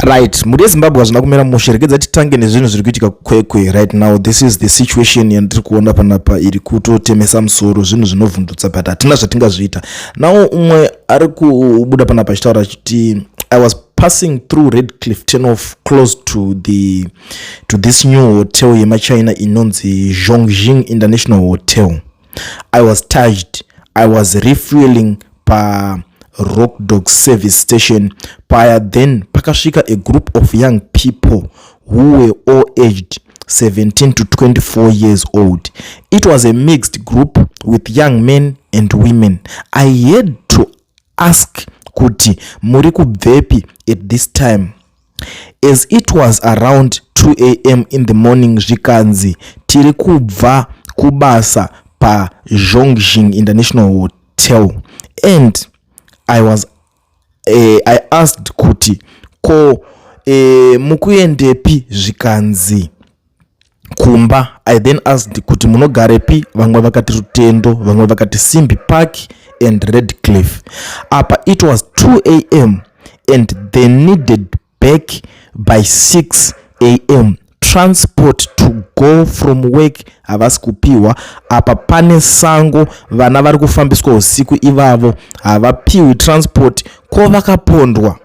Right, mhuri yeZimbabwe, hazvina kumira mushe. Regedza titange nezvinhu zviri kuitika Kwekwe right now. This is the situation yandiri kuona panapa iri kutotemesa musoro, zvinhu zvinovhundutsa, but hatina zvatingazviita. Now umwe ari kubuda panapa achitaura achiti, "I was passing through Redcliff turn-off close to this new hotel yemaChina inonzi Zhongjing International Hotel. I was touched. I was refueling pa Rock Dog service station paya. Then pakasvika a group of young people who were all aged 17 to 24 years old. It was a mixed group with young men and women. I had to ask kuti muri kubvepi at this time, as it was around 2 a.m. in the morning. Zvikanzi tiri kubva kubasa paZhongjing International Hotel. And I asked kuti ko mukuendepi? Zvikanzi kumba. I then asked kuti munogarepi? Vamwe vakati Rutendo, vamwe vakati Simbi Park and Redcliff. Apa it was 2 a.m. and they needed back by 6 a.m. Transport to go from work havasi kupiwa. Apa pane sango, vana vari kufambiswa usiku ivavo havapiwi transport. Ko vakapondwa?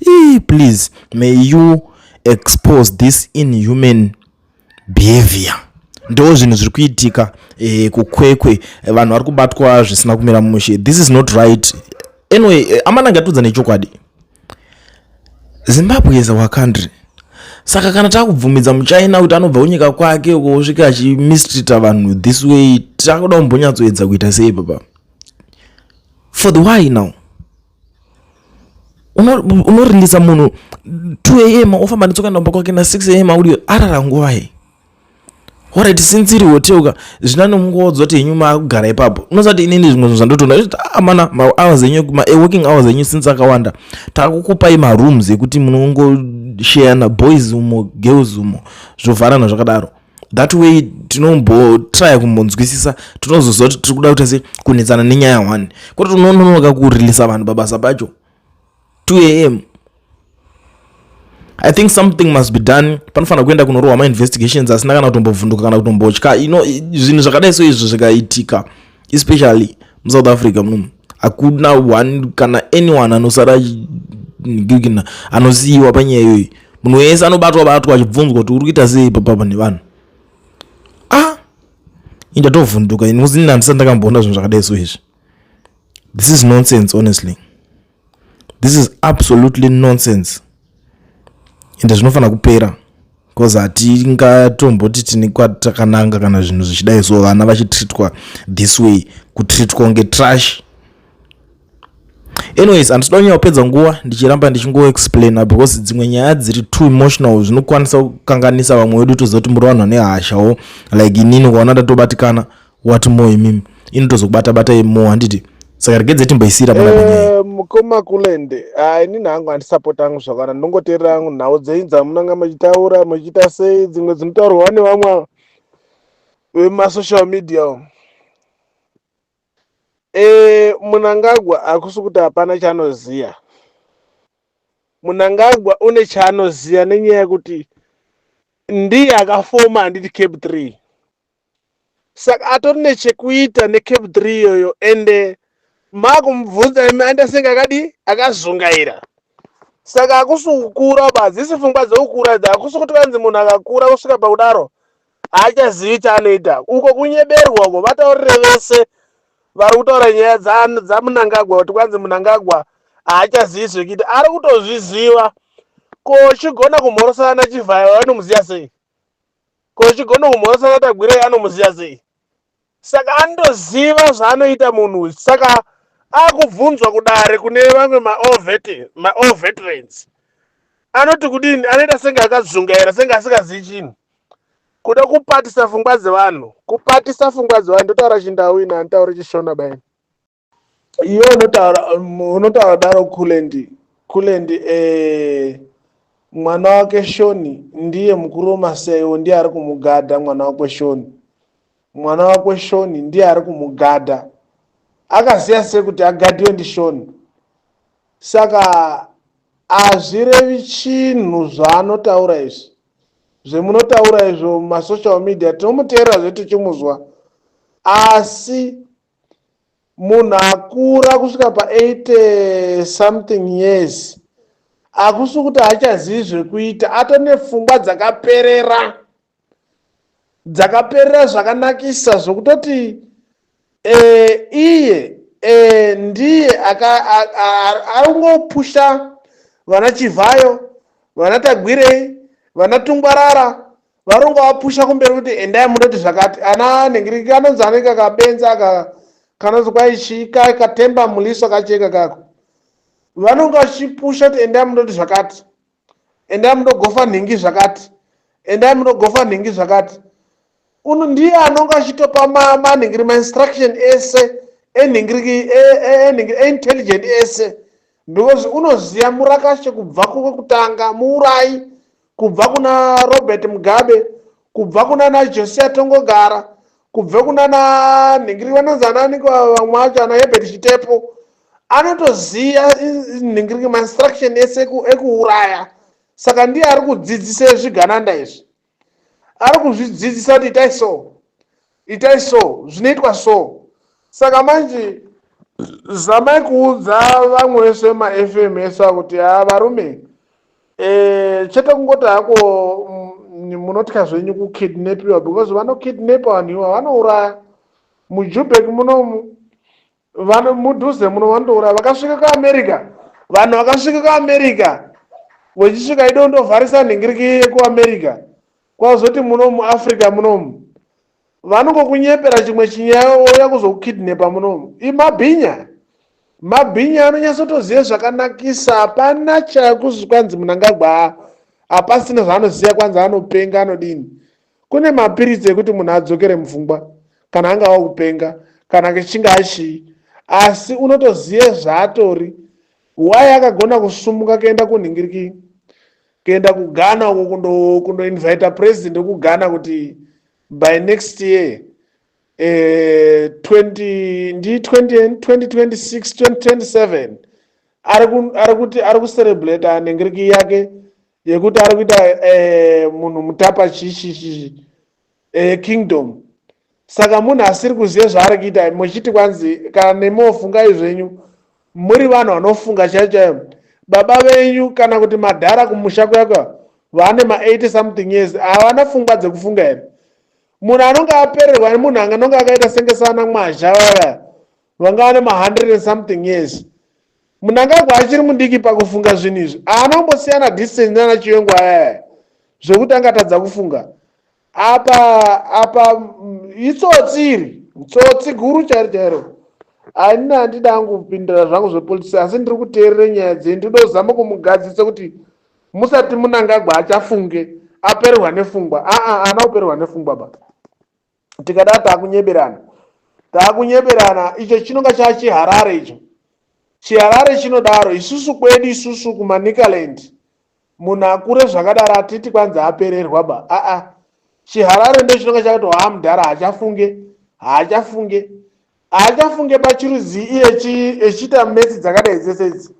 Ii, please may you expose this inhuman behavior." Ndo zvinhu zviri kuitika kuKwekwe. Vanhu vari kubatwa zvisina kumira mushe. This is not right. Anyway, amana, ngatudza nechokwadi, Zimbabwe is our country. Saka kana takubvumidza muChina kuti anobva kunyika kwake uko osvika achimistreata vanhu this way, takuda kumbonyatsoedza kuita sei papa? For the why now unoreleasa munhu 2 a.m., ofamba netsoka ndomba kwake na6 a.m., audio arara nguvai? Alright, since iri hotel ka, zvina nomungoudza kuti henyu maakugara ipapo. Unosati inini zvimwe zvinhu zvandotoona, amana, mahours enyu, maworking hours enyu since akawanda, takukupai marooms ekuti munongosharana, boys umo, girls umo, zvovharana zvakadaro. That way tinombotrya kumbonzwisisa, tinozoziva kuti tiri kuda kuita sei, kunetsana nenyaya one, kwete unononoka kureleasa vanhu pabasa pacho 2 a.m. I think something must be done. Panofanira kuenda kunorohwa mainvestigations asina kana kutombovhunduka kana kutombotya. Zvinhu zvakadai so izvo zvikaitika, especially muSouth Africa munomu, hakuna one kana anyone anosara gigina anosiyiwa panyaya iyoyi. Munhu wese anobatwa batwa achibvunzwa kuti uri kuita sei papapa nevanhu. Ah, indatovhunduka ini, ini handisati ndakamboona zvinhu zvakadai so izvi. This is nonsense, honestly. This is absolutely nonsense, ende zvinofanira kupera, because hatingatomboti tine kwatakananga kana zvinhu zvichidai so, vana vachitreatwa this way, kutreatwa kunge trash. Anyways, handisida kunyanya kupedza nguva ndichiramba ndichingoexplaina, because dzimwe nyaya dziri too emotional, zvinokwanisa kukanganisa vamwe vedu. Toziva kuti muri vanhu vane hashawo like inini. Ukaona ndatobatikana, what more imimi? Inotozokubata bata more, handiti? Saka regedze timboisira pana panyaya. Mukoma Kulende, inini hangu handisapota hangu zvakwana. Ndongoteerera hangu nhau dzenyu dzamunanga muchitaura, muchiita sei, dzimwe dzinotaurwa nevamwe vemasocial media umu. Munangagwa hakusi kuti hapana chaanoziya. Munangagwa une chaanoziya, nenyaya yekuti ndiye akafoma, handiti, CAB 3. Saka atori nechekuita neCAB 3 iyoyo. Ende makumubvunza imi, aenda senge akadi akazungaira. Saka hakusi kukura ba, hadzisi pfungwa dzekukura idzi. Hakusi kuti kanzi munhu akakura kusvika pakudaro haachazivi chaanoita. Uko kunyeberwa uko. Vataurire vese vari kutaura nyaya dzaMunangagwa kuti kwanzi Munangagwa haachazivi zvekuita. Ari kutozviziva. Ko chigona kumhorosana Chivhayo anomuziva sei? Ko chigona kumhorosana Tagwirei anomuziva sei? Saka anotoziva zvaanoita munhu uyu. Saka akubvunzwa kudare kune vamwe maall veterans, anoti kudini? Anoita senge akadzungaira, senge asingazivi chinhu, kuda kupatisa pfungwa dzevanhu, kupatisa pfungwa dzevanhu. Ndotaura Chindau ino, handitauri Chishona baini. Iwe unotaura daro, Kulendi. Kulendi, mwana wake Shoni ndiye mukuru wemasewo, ndiye ari kumugadha. Mwana wake Shoni, mwana wake Shoni ndiye ari kumugadha. Akaziva sei kuti agadhiwe ndiShoni? Saka Hazvirevi chinhu zvaanotaura izvi. Zvemunotaura izvo mumasocial media tinomuteerera zve tichimuzwa. Asi munhu akura kusvika pa 80 something years hakusi kuti haachazivi zvekuita, atone pfungwa dzakaperera. Dzakaperera zvakanakisa zvokutoti e, iye e, ndiye arikungopusha vana Chivhayo, vana Tagwirei, vana Tungwarara, varongovapusha kumberi kuti endai mundoti zvakati. Ana nhingiriki anonzi anenge akabenza aka kanonzi kwaichi katemba muliso kacheka kako, vanonga vachipusha kuti endai mundoti zvakati, endai mundogofa nhingi zvakati, endai mundogofa nhingi zvakati. Uno ndiye anonga achitopa manhingiri mainstruction ese enhingiriki enhingiri eintelligent ese, because unoziva murakashe kubva kwekutanga, muurayi kubva kuna Robert Mugabe, kubva kuna naJosia Tongogara, kubva kuna nanhingiri vanonzi anani vamwe vacho, ana Herbert Chitepo. Anotoziva nhingiriki mainstruction ese ekuuraya. Saka ndiye ari kudzidzisa zvigananda izvi, ari kuzvidzidzisa kuti itai so, itai so, zvinoitwa so. Saka manje zamai kuudza vamwe vese vemaFM ese kuti ha, varume, chete kungoti hako munotya zvenyu kukidnapiwa, because vanokidnapa vanhu iva vanouraya muJubek munomu, vano mudhuze muno vanotouraya. Vakasvika kuAmerica, vanhu vakasvika kuAmerica vechisvika idondovharisa nhingiriki yekuAmerica, kwazoti muno muAfrica munomu vanongokunyepera chimwe chinyaya, ouya kuzokukidnapa munomu. Imabhinya, mabhinya anonyatsotoziva zvakanakisa. Hapana chakuzi kwanzi Munangagwa hapasina zvaanoziva, kwanzi anopenga, anodini. Kune mapiritsi ekuti munhu adzokere mupfungwa kana angava kupenga kana kichinge achii, asi unotoziva zvaatori. Wai akagona kusumuka kuenda kunhingiriki, kuenda kuGhana uko, kundoinvita president wekuGhana kuti by next year, 20 ndi 20 2026 2027, ari kuti ari kucelebrata nhingiriki yake yekuti ari kuita munhu mutapa chichichi kingdom. Saka munhu asiri kuziva zvaari kuita, muchiti kwanzi kana nemofungai zvenyu, muri vanhu vanofunga chaivo chaivo, baba venyu kana kuti madhara kumusha kuyaka vane ma80 something years havana pfungwa dzekufunga here? Munhu anonge apererwa nemunhu anonge akaita senge sana mwazha vaya vanga vane ma100 and something years. Munangagwa achiri mudiki pakufunga zvinhu izvi, haanombosiyana distance nana Chiyongo ayaya zvokuti angatadza kufunga apa. Apa itsotsi iri, tsotsi guru chairo chairo. Hanina, handida hangu kupindira zvangu zvepolitiki, asi ndiri kuteerere nyaya dzenyu. Ndinozama kumugadzisa kuti musati Munangagwa achafunge apererwa nefungwa. Aa, haana kupererwa nefungwa ba. Tikada taakunyeberana, taakunyeberana. Icho chinonga chachiharare, icho chiharare chinodaro. Isusu kwedu isusu kuManicaland, munhu akure zvakadaro hatiti kwanzi apererwa ba. Aa, chiharare ndo chinonga chakati haa, mudhara haachafunge, haachafunge, haachafunge pachirudzi iye echiita metsi dzakadai dzese idzi.